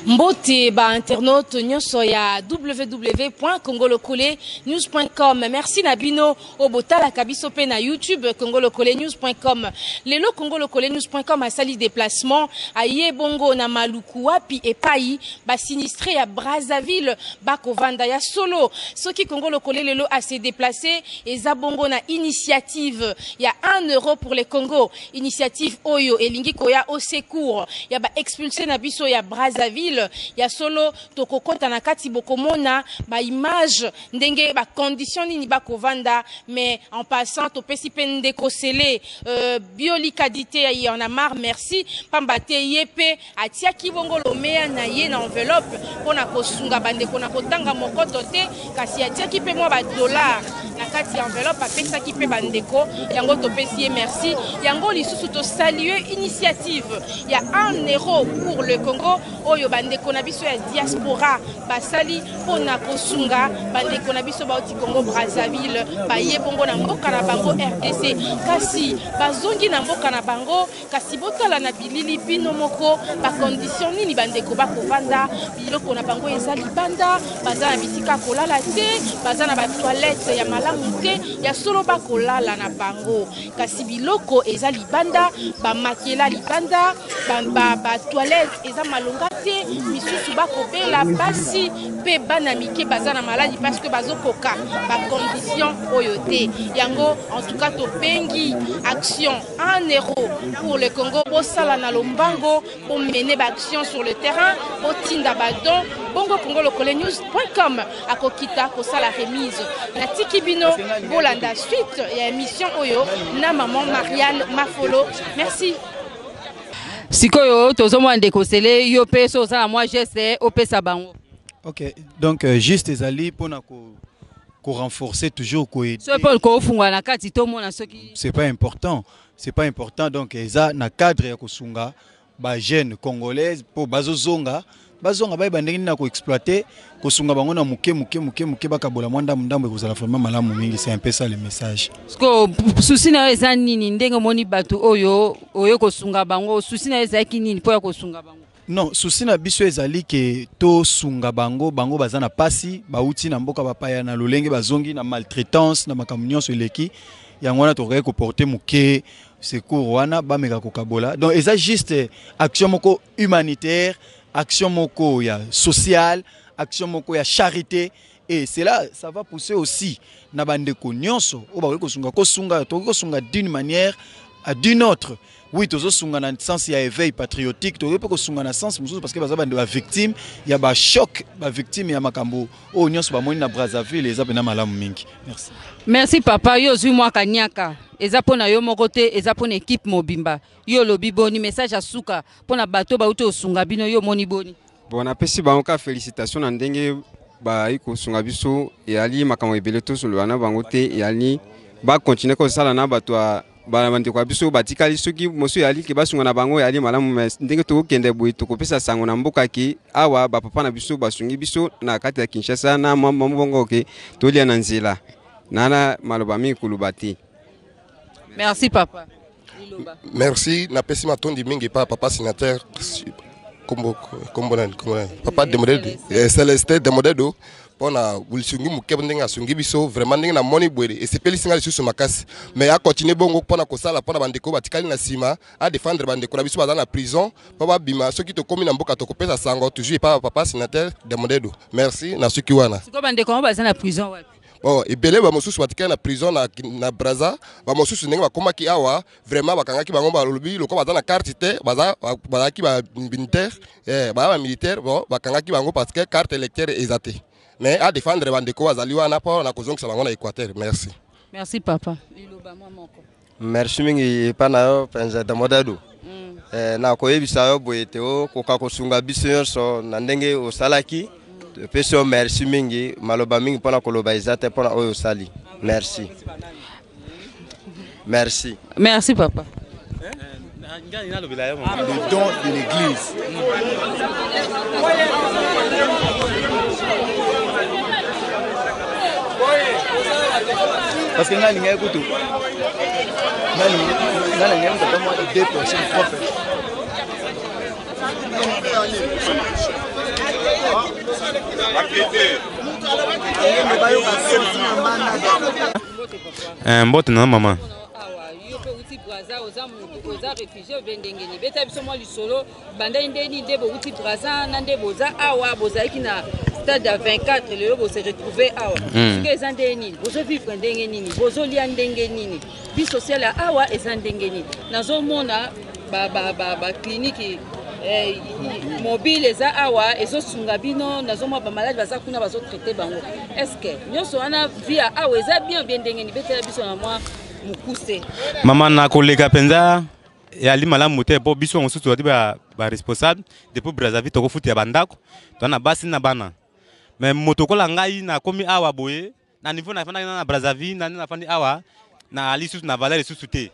Mbote ba internautes nyonso ya www.congolokolenews.com. Merci na bino oyo botalaka biso pe na YouTube congolokolenews.com. Lelo congolokolenews.com asali déplacement aye bongo na Maluku wapi epai ba sinistrés ya Brazzaville bakovanda ya solo. Soki Congo Lokole lelo a se déplacer eza bongo na initiative ya 1 euro pour le Congo, initiative oyo elingi koya au secours ya ba expulsés na biso ya Brazzaville. Ya solo tokokota na kati bokomona ba image ndenge ba conditions nini bakovanda, mais en passant topesi pe ndeko Sele Biolikadite ya Y'en a marre merci pamba te ye pe Atiaki bongo lomeya na ye na enveloppe mpo na kosunga bandeko na kotanga mokoto te, kasi atiaki mpe mwa ba dollars na kati ya enveloppe, apesaki mpe bandeko. Yango topesi ye merci. Yango lisusu to saluer initiative ya un euro pour le Congo oyo bandeko na biso ya diaspora basali mpo na kosunga bandeko na biso bauti Congo Brazzaville baye bongo na mboka na bango RDC, kasi bazongi na mboka na bango. Kasi botala na bilili bino moko ba conditions nini ba ndeko ba kovanda, biloko na bango eza libanda, baza na bisika kolala te, baza na ba toilettes ya malamu te, ya solo ba kolala na bango kasi biloko eza libanda, ba makela libanda, ba toilettes eza malonga te, misusu ba kobela, basi pe bana mike baza na maladi parce que bazo koka ba conditions oyo te. Yango en tout cas tobengi action 1 euro pour le Congo, bosala na lombango, bo mener ba actions sur le terrain, botinda ba dons, bongo congolokolenews.com akokita kosala remise. Natiki bino bolanda suite ya émission oyo na maman Marianne Mafolo. Merci. Sikoyo tozomona ndeko Sele, yo pe so osala mwa geste opesa bango. Ok, donc juste ezali pona ko ko renforcer toujours ko aider. Soki Paul ko fungola na kati to mona soki. C'est pas important, c'est pas important donc eza na cadre ya kosunga ba jeunes congolaises po bazo zonga, bazonga bayeba ndenge nini na ko exploiter, kosunga bango na muke muke muke muke bakabola mwa ndambu ndambu ekozala vraiment malamu mingi, c'est un peu ça le message. Siko souci na yo eza nini ndenge omoni bato oyo oye kosunga bango, souci na yo ezalaki nini po ya kosunga bango? Non, souci na biso ezali ke to sunga bango, bango baza na pasi, bauti na mboka bapaya na lolenge bazongi na maltraitance na makambo nyonso eleki. Yango wana tokokaki ko porter moke secours wana bameka kokabola. Donc eza juste action moko humanitaire, action moko ya sociale, action moko ya charité et cela ça va pousser aussi na bandeko nyonso oyo bakoki kosunga, kosunga, tokoki kosunga d'une manière à d'une autre. Oui, tozo sunga na sens ya éveil patriotique, tozo pe kosunga na sens mosusu parce que baza bande ba victime ya ba choc, ba victime ya makambo oyo nyonso bamoni na Brazzaville eza pena malamu mingi. Merci. Merci papa, yo ozwi mwa kaniaka. Eza pona yo moko te, eza pona équipe mobimba. Yo olobi boni message ya suka pona bato bauti osunga bino, yo omoni boni? Bon, napesi bango ka félicitation na ndenge bayi kosunga biso, eyali makambo ebele tosolola na bango te, eyali ba continuer kosala na bato ya bana bandeko ya biso batikali, soki mosusu eyali ke basunga na bango eyali malamu, mais ndenge tokokende boye tokopesa sango na mboka ke awa bapapa na biso basungi biso na kati ya Kinshasa na mwa mbongo ke tolia na nzela nana maloba mingi koloba te. Merci papa. Merci, napesi matondi mingi pa papa sénateur kombo kombo nani kombo nani papa Demodedo Celestin Demodedo mpona lisungi moke ndenge asungi biso vraiment ndenge namoni boye esepelisi ngai lisusu makasi, mais akontinue bongo mpona kosala mpona bandeko batikali na nsima, adefendre bandeko na biso baza na prison mpo babima. Soki tokomi na mboka tokopesa sango toujours epa papa sénateur Demodedo. Merci na suki wana. Sikoyo bandeko yango baza na prison wapi? Bon, ebele ba mosusu batikali na prison na Brazza, ba mosusu ndenge bakomaki awa vraiment bakangaki bango, balobi lokola baza na carte te, bazalaki ba militaire, baza ba militaire, bon bakangaki bango parce que carte électeur eza te. Mais à défendre bandeko bazali wana mpo na kozongisa bango na Équateur. Merci. Merci papa. Liloba mwa moko. Merci mingi epa na yo mpenza Demodedo. Na koyebisa yo boye te okoka kosunga biso nyonso na ndenge osalaki. Topesi yo merci mingi, maloba mingi mpona koloba eza te mpona oyo osali. Merci. Merci. Merci papa. Le don de l'église. Parce que ngai alingaki kutu ngai nalingaki kutu ata mwa 2 personnes 3 personnes. Eh, mbote na mama. Yo mpe outi Brazza, oza motu, oza réfugié obe ndenge nini? Beta biso mwa lisolo bandai nde nini nde bowuti Brazza na nde boza awa, bozalaki na stade ya 24 lelo bose retrouver awa. Soki eza ndenge nini? Bozo vivre ndenge nini? Bozolia ndenge nini? Vie sociale ya awa eza ndenge nini? Nazomona ba ba ba ba clinique eh, mobile eza awa ezosunga bino, nazomona ba malade baza kuna bazotraite bango. Est-ce que nyonso wana vie ya awa eza bien bien ndenge nini? Betela biso na mwa mokuse. Mama, nakoleka mpenza eyali malamu te mpo biso mosusu tozali ba responsable depuis Brazzaville, tokofutela bandako, toza na basi na bana. Mais moto okola ngai nakomi awa boye na niveau nafandaki na Brazzaville, na nafandi awa na lisusu na valeur lisusu te.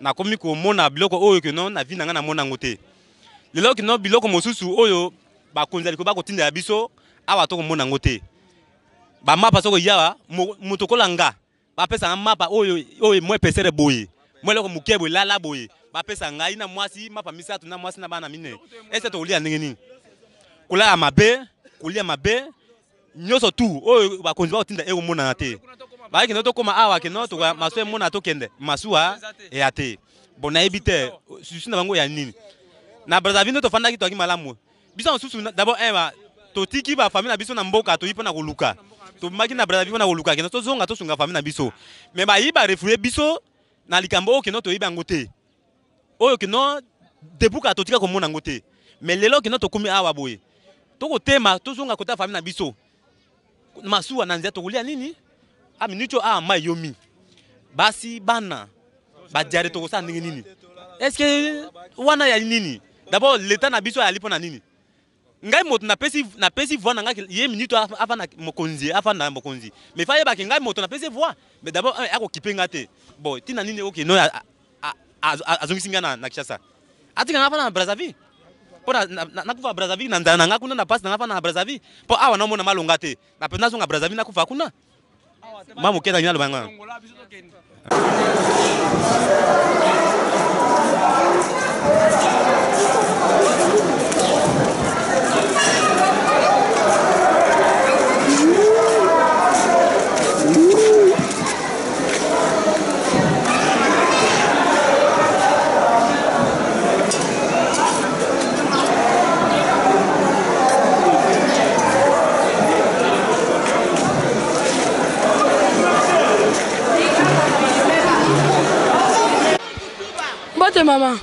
Nakomi komona biloko oyo kino na vie na ngai namona yango te. Lelo kino biloko mosusu oyo bakonzi ya likolo bakotindela biso awa tokomona yango te. Bamapa soko yawa moto okola nga bapesa nga mapa oyo oyo mwa epesere boye, mwa eloko moke boye lala boye, bapesa ngai na mwasi mapa misato na mwasi na bana mine. Ese tokolia ndenge nini? Kolala mabe, kolia mabe, nyonso tu oyo bakonzi bakotinda ekomonana te. Bayaki no tokóma awa kino masuwa emona tokende masuwa eya te. Bon, nayebi te susu na bango ya nini. Na Brazzaville nde tofandaki toyaki malamu. Biso mosusu d'abord un totiki ba famille na biso na mboka, toyi mpona koluka, tobimaki na Brazzaville mpona koluka kino tozonga tosunga famille na biso. Mais bayi ba refouler biso na likambo oyo kino toyebi yango te, oyo kino depuis kala totika komona yango te. Mais lelo kino tokomi awa boye, tokotema tozonga kota famille na biso, masuwa na nzela tokolia nini? A minute oyo awa mai yomi, basi bana badiare tokosala ndenge nini? Est-ce que wana ya nini? D'abord l'état na biso ayali mpona nini? Ngai moto napesi voix na ngai ye minute afanda mokonzi, afanda mokonzi, mais fa yebaki ngai moto napesi voix. Mais d'abord akokipe nga te. Bon, tina nini oke no azongisi ngai na Kinshasa, atika ngai afanda na Brazzaville mpo nakufa Brazzaville na nzala na ngai kuna na pasi na ngai afanda na Brazzaville mpo awa naomona malonga te, nazonga Brazzaville nakufa kuna. Ma moke na ngai naloba ngai. Mbote mama.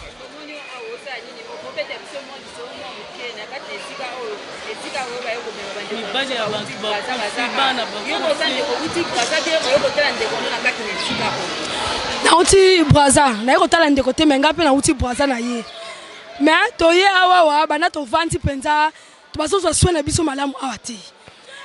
Nauti Braza, naye kotala ndeko te, me ngai mpe nauti Braza na ye. Me toye awawa banda tovandi mpenza bazozwa soin na biso malamu awa te.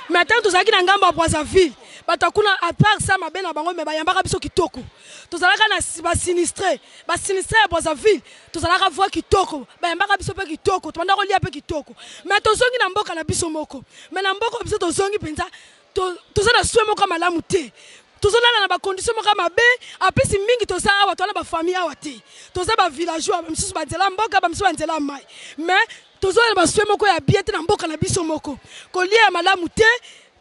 Mais ntango tozalaki na ngambo ya Brazzaville, bato ya kuna à part ça mabe na bango, me bayambaka biso kitoko. Tozalaka na basinistre, basinistre ya Brazzaville, tozalaka voi kitoko, bayambaka biso mpe kitoko, tobanda kolia mpe kitoko. Mais tozongi na mboka na biso moko, mais na mboka biso tozongi mpenza toza na soin moko ya malamu te, tozolala na bacondition moko ya mabe. Apesi mingi toza awa, toza na bafamille awa te, toza bavillageois, bamisusu banzela mboka, bamisusu banzela mai, mais tozolala na basoin moko ya bien te na mboka na biso moko, kolia ya malamu te,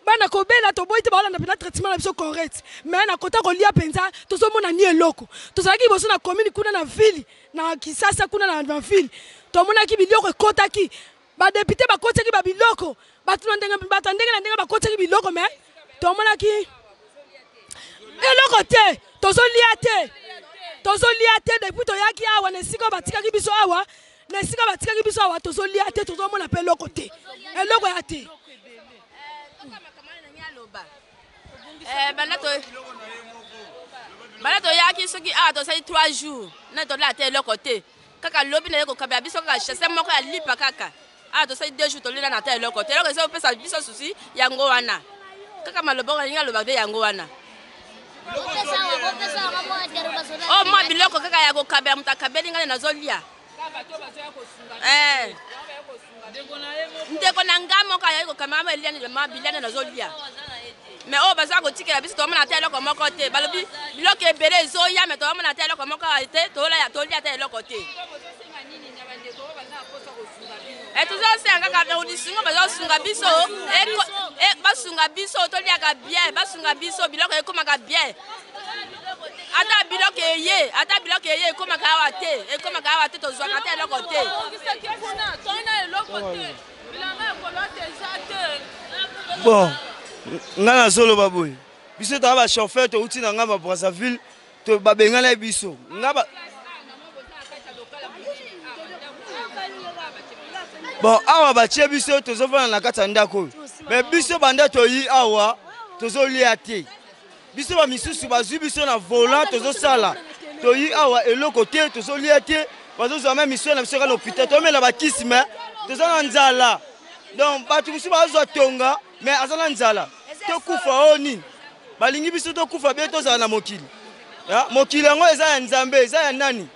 bana kobela toboyi te, baolanda mpenza traitement na biso correct, mais na kota kolia mpenza tozomona ni eloko. Tozalaki liboso na commune kuna na ville na Kisasa, kuna na ville tomonaki biloko ekotaki, badepute bakotaki ba biloko, bato na ndenge, bato ya ndenge na ndenge bakotaki biloko, mais tomonaki eloko te, tozolia te, tozolia te depuis toyaki awa na esika batikaki biso awa, na esika batikaki biso awa tozolia te, tozomona mpe eloko te, eloko ya te. Banda toyaki soki awa tosali 3 jours na tolala te eloko te, kaka lobi naye kokabela biso kaka chasse moko ya lipa kaka awa tosali 2 jours tolela na ta eloko te, eloko ezopesa biso susi yango wana kaka maloba oyo nalingi aloba nde yango wana. Oyo mwa biloko kaka ya kokabela, moto akabeli ngai nazolia. Eh. Ndeko na ngai moko ayaki kokamba ngai eliani ma biliani nazolia. Mais oyo baza kotikela biso toomona ata eloko moko te. Balobi biloko ebele ezoya mais toomona ata eloko moko te, tolia ata eloko te. Eh, tozosenga kaka na lisunga, bazosunga biso, basunga biso toliaka bien, basunga biso biloko ekomaka bien. Ata biloko eye, ata biloko eye ekomaka awa te, ekomaka awa te, tozwaka te eloko te. Bon, ngai nazoloba boye, biso toza bachauffeur, touti na ngambo ya Brazzaville, babengana biso nga ba... Bon, awa batie biso, tozofanda na kati ya ndako oyo, me biso banda toyi awa tozolia te. Biso bamisusu bazwi biso na volant, tozosala, toyi awa eloko te, tozolia te, bazozwa me misio na biso kaka na hôpital, tomela bakisi, me toza na nzala. Donc bato mosusu bazozwa tonga, me aza na nzala. Tokufa oyo nini? Balingi biso tokufa be tozala na mokili. Mokili yango eza ya Nzambe, eza ya nani?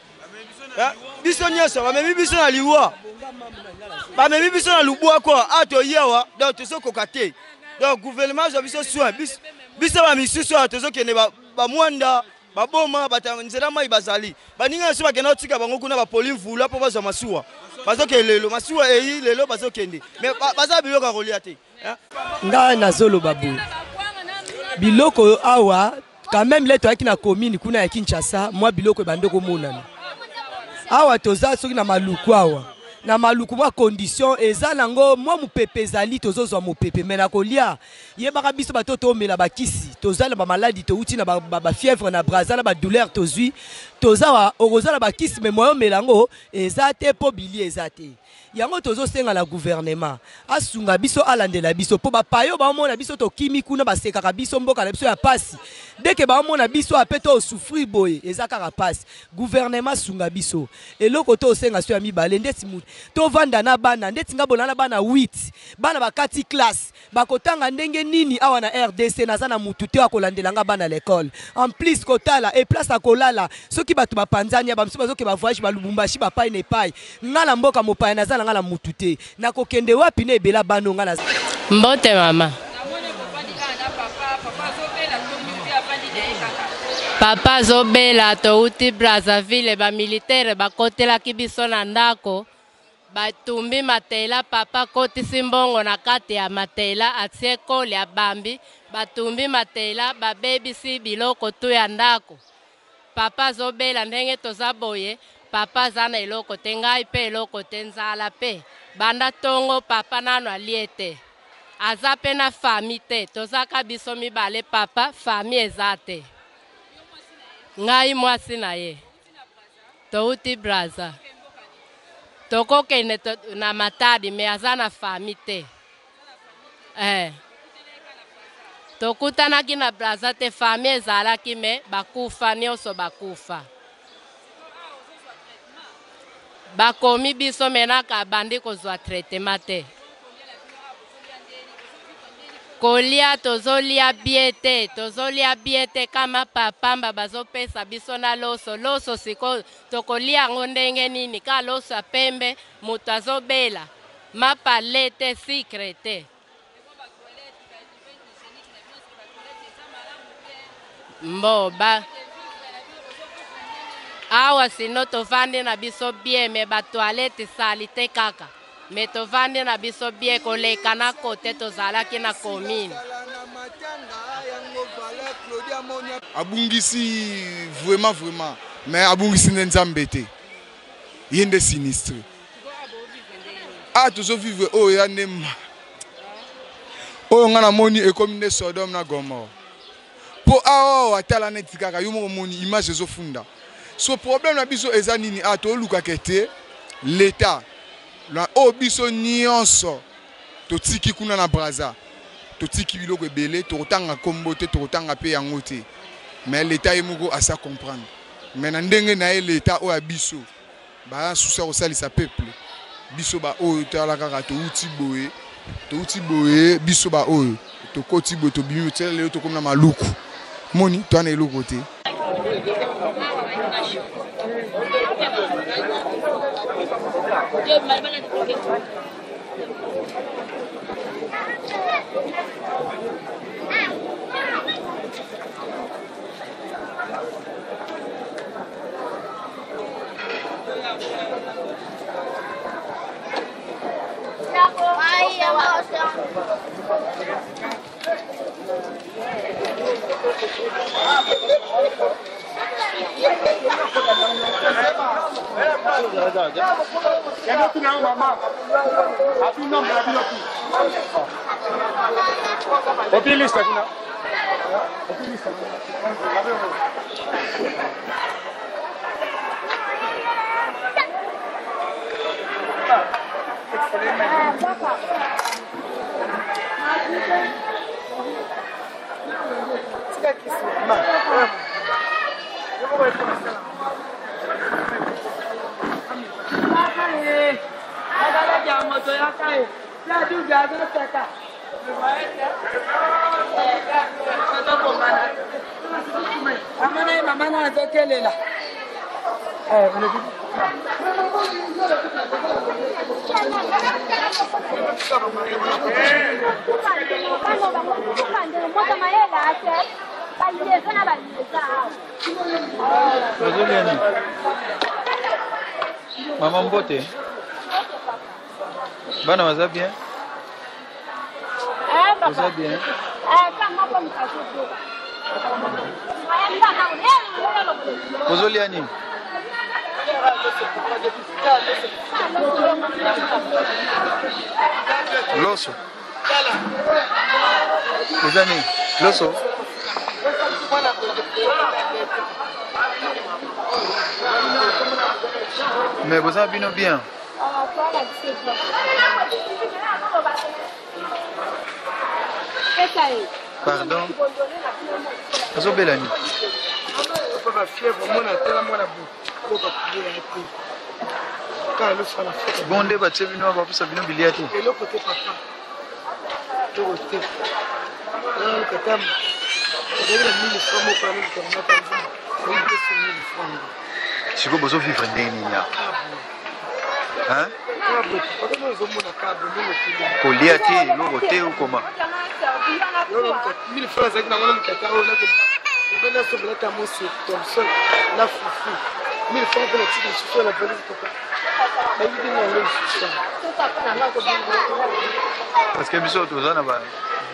Biso nyonso bamemi biso na liwa, bamemi biso na lubwako awa, toyi awa, donc tozokoka te. Donc gouvernement azwa biso soin. Biso bamisusu awa tozokende bamwanda, baboma bato nzela mai, bazali baninga nyonso bakenda kotika bango kuna, bapoli mvula mpo bazwa masuwa, bazokende lelo, masuwa eyi lelo, bazokende, mais baza biloko ya kolia te. Ngai nazoloba boye, biloko awa quand même, le toyaki na commune kuna ya Kinshasa, mwa biloko ebandi komonana awa. Toza soki na Maluku awa, na Maluku mwa condition eza nango, mwa mopepe ezali, tozozwa mopepe, me na kolia, yebaka biso bato toomela bakisi, toza na bamaladi, touti na bafièvre na Braza, na badouleur tozwi, toza wa okozala bakisi, me moyo omela yango eza te, mpo bili eza te. Yango tozosenga na gouvernement asunga biso, alandela biso, mpo bapayo baomona biso tokimi kuna, basekaka biso, mboka na biso ya pasi deke baomona biso ape tosouffrir boye, eza kaka pasi. Gouvernement asunga biso. Eloko tosenga so ya mibale, ndeti tovanda na bana, ndeti nga bona na bana 8, bana bakati classe, bakotanga ndenge nini awa na RDC? Naza na mutu te akolandela nga bana l'école, en plus kotala e place akolala. Soki bato bapanzani ya bamisusu bazoke bavoyage, balubumbashi, bapai na epai, nga na mboka mopaya, naza na nga na mutu te, nakokende wapi na ebela bano nga na? Mbote mama. Papa azobela, touti Brazzaville, bamilitaire bakotelaki biso na ndako, batumbi matela. Papa akotisi mbongo na kati ya matela, atie kole, abambi, batumbi matela, babebisi biloko tu ya ndako. Papa azobela ndenge toza boye, papa aza na eloko te, ngai mpe eloko te, nzala mpe banda ntongo, papa nano alie te. Aza mpe na famille te, tozaka biso mibale, papa famille eza te. Ngai mwasi na ye, touti Braza, tokokende na Matadi, me aza na famille te. Eh. Tokutanaki na Braza te, famille ezalaki me bakufa nyonso, bakufa. Bakomi biso menaka abandi kozwa traitement te. Kolia tozolia bien te, tozolia bien te, kama papamba bazopesa biso na loso. Loso sikoyo tokolia yango ndenge nini? Ka loso ya pembe, moto azobela, mapa le te, sikre te. Mbo ba awa sino tovandi na biso bien, me batoilette sali te kaka, me tovandi na biso bien koleka na kote tozalaki na commune. Abungisi vraiment, vraiment, mais abungisi nde Nzambe te, ye nde sinistre. A tozovivre oyo ya nde oyo ngai namoni ekomi nde Sodome na Gomore, mpo awa atala neti kaka yo moko omoni image ezofunda. So problème na biso eza nini? A tolukaka ete l'état na oyo biso nyonso totiki kuna na Braza, totiki biloko ebele, tokotanga nkombo te, tokotanga mpe yango te, mais l'état ye moko asa comprendre, mais na ndenge na ye, l'état oyo ya biso baya susi ya kosalisa peuple. Biso baoyo tala kaka, touti boye, touti boye, biso baoyo tokoti boye, tobimi, tiela lelo tokomi na Maluku, moni toa na eloko te. Ozolia nini? Mama mbote. Bana baza bien? Oza bien? Ozolia nini? Loso. Eza nini? Loso. Mais boza bino bien. Pardon. Azobela nini? Bon nde batie bino bapusa bino bilia te. Eloko te papa. Eloko te. Katamu. Ozali na 1000 francs moko wana likamata mvuma. Oyipesi 1000 francs. Sikoyo bozo vivre ndenge nini awa? Hein? Kolia te, eloko te okoma. 1000 francs azalaki nango na mokata oyo nakobe nasombela ata mosi thomson na fufu 1000 francs mpe natiki lisusu na valise papa bayibi nga yango lisusu. Parce que biso toza na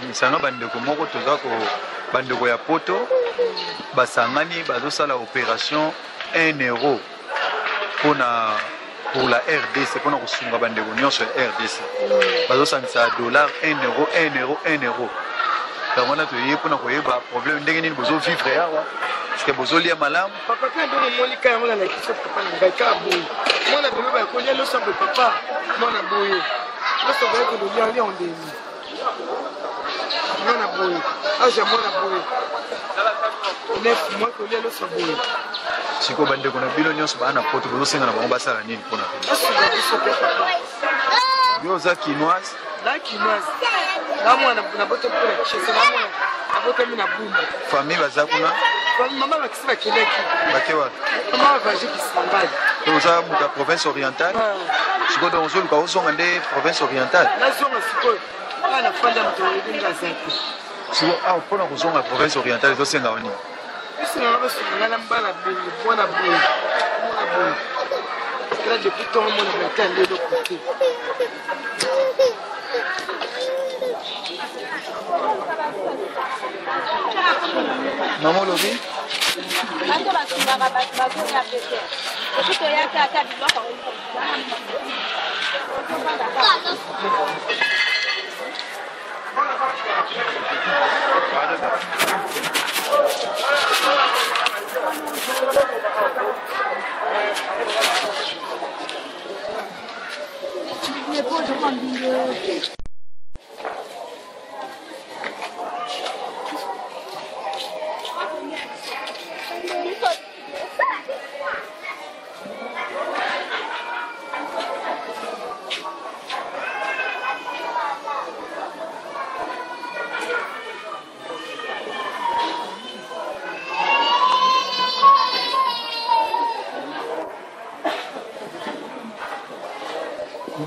lisanga bandeko moko toza ko bandeko ya poto basangani bazosala opération 1 euro mpona pour la RDC mpona kosunga bandeko nyonso ya RDC bazosangisa dollar 1 euro 1 euro 1 euro. Yango wana toye mpona koyeba problème ndenge nini bozovivre awa, parce bozolia malamu. Papa kaka ndenge omoni kaka yango nalakisa papa na ngai kaka boye mwana bebe bakolia loso boye papa mwana boye loso boye kolia olia ondeni mwana boye age ya mwana boye 9 mois kolia loso boye. Sikoyo bandeko na bino nyonso baa na poto bozosenga na bango basala nini mpona basunga biso mpe papa? Yo oza kinoise? Na kinoise, na mwana nabotami mpe na Kinshasa, na mwana nabotami na Bumbu. Famille baza kuna? Mama bakisi bakendaki. Bake wapi? Mama bavaje Kisangani. To oza moto ya province orientale? Sikoyo donc ozoluka ozonga nde province orientale? Nazonga sikoyo awa nafanda, moto oyebi nga aza te. Sikoyo awa mpona kozonga province orientale ezosenga wa nini? Esengaka basunga ngai na mbala boye mwana boye mwana boye kala depuis ntongo mwana boye ata nde eloko te. Mama olobi bato basungaka bato bazoya pete epi toyaki ata biloko.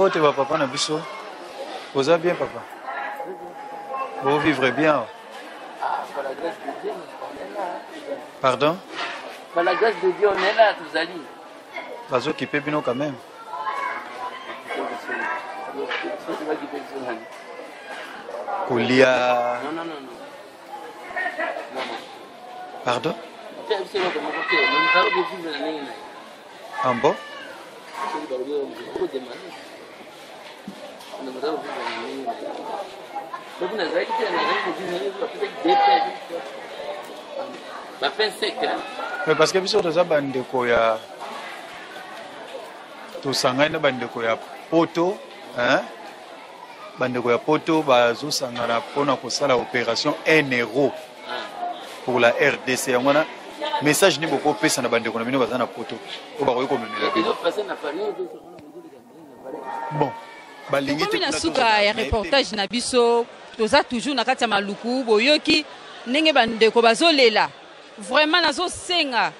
Mbote ba papa na biso. Oza bien papa? Bo vivre bien. Ah, par la grâce de Dieu, on est là. Pardon? Par la grâce de Dieu, on est là, tozali. Bazo kipe bino quand même. Kolia. Non, non, non, non. Pardon? Ah bon? Mais parce que biso toza bandeko ya tosangani na bandeko ya poto hein? Bandeko ya poto bazosangana mpona kosala opération 1 euro pour la rdc. Yango wana message nini bokopesa na bandeko na bino baza na poto oyo bakoki komemela bino? Bon, balingi tokomi na suka ya reportage na biso. Toza toujours na kati ya Maluku. Boyoki ndenge bandeko bazolela. Vraiment nazosenga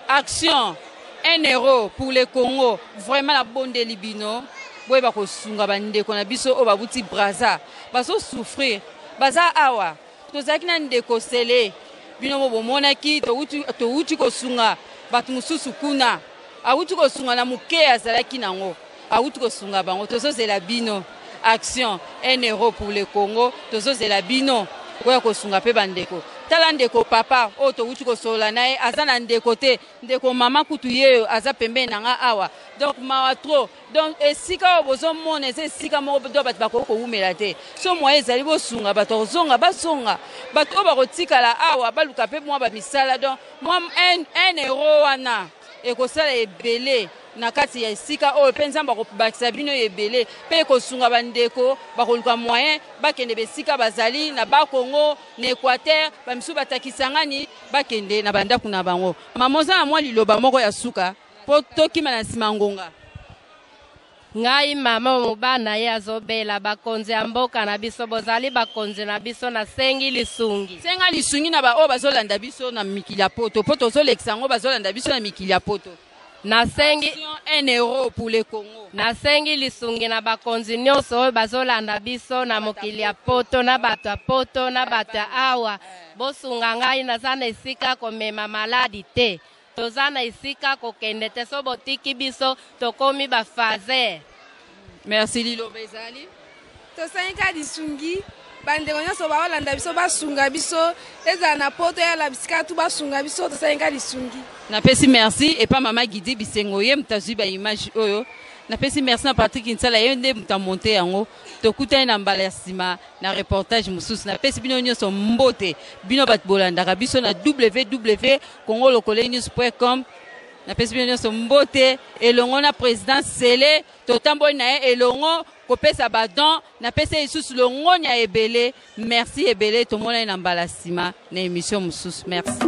action 1 euro pour le Congo. Vraiment nabondeli bino, boyeba kosunga bandeko na biso oyo babuti Braza, bazosouffrir, baza awa. Tozalaki na ndeko Sele, bino mo bomonaki, towuti kosunga bato mosusu kuna, awuti kosunga na moke azalaki nango, awuti kosunga bango. Tozozela bino, action 1 euro pour le Congo, tozozela bino koya kosunga mpe bandeko. Tala ndeko papa oyo towuti kosolola na ye, aza na ndeko te, ndeko mama kutu ye oyo aza pembeni na nga awa. Donc mawa trop. Donc esika oyo bozomona eza esika moko do bato bakoki kowumela te. So moyen ezali, bosunga bato kozonga, bazonga. Bato oyo bakotikala awa baluka mpe mwa bamisala. Donc mwa 1 euro wana ekosala ebele na kati ya esika oyo, mpe Nzambe akobakisa bino ebele mpe ekosunga bandeko bakoluka moyen bakende besika bazali na Bakongo, na Équateur, bamisusu batakisangani, bakende na bandako na bango. Mama, oza na mwa liloba moko ya suka mpo tokima na nsima ngonga? Ngai mama mobana ye azobela. Bakonzi ya mboka na biso, bozali bakonzi na biso, nasengi lisungi. Senga lisungi na baoyo bazolanda biso na mikili ya poto, mpo tozolekisa yango, bazolanda biso na mikili ya poto. Nasengi Action 1 euro pour le Congo. Nasengi lisungi na bakonzi nyonso oyo bazolanda biso na mokili ya poto, na bato ya poto, na bato ya awa, bosunga ngai. Naza na esika komema maladi te, toza na esika kokende te. So botiki biso, tokomi bafaser. Merci. Liloba ezali? Tosengi kaka lisungi. Bandeko nyonso baolanda biso, basunga biso, ezala na poto, yala bisika tu, basunga biso. Tosengi kaka lisungi. Napesi merci epa mama Gidi Bisengo, ye moto azwi baimage oyo. Napesi merci na Patrik Nsala, ye nde moto amonte yango. Tokutani na mbala ya nsima na reportage mosusu. Napesi bino nyonso mbote, bino bato bolandaka biso na www congolokolenews com. Napesi bino nyonso mbote elongo na président Sele, totamboli na ye elongo kopesa badon. Napesi ye lisusu longoni ya ebele. Merci ebele, tomonani na mbala nsima na émission mosusu. Merci.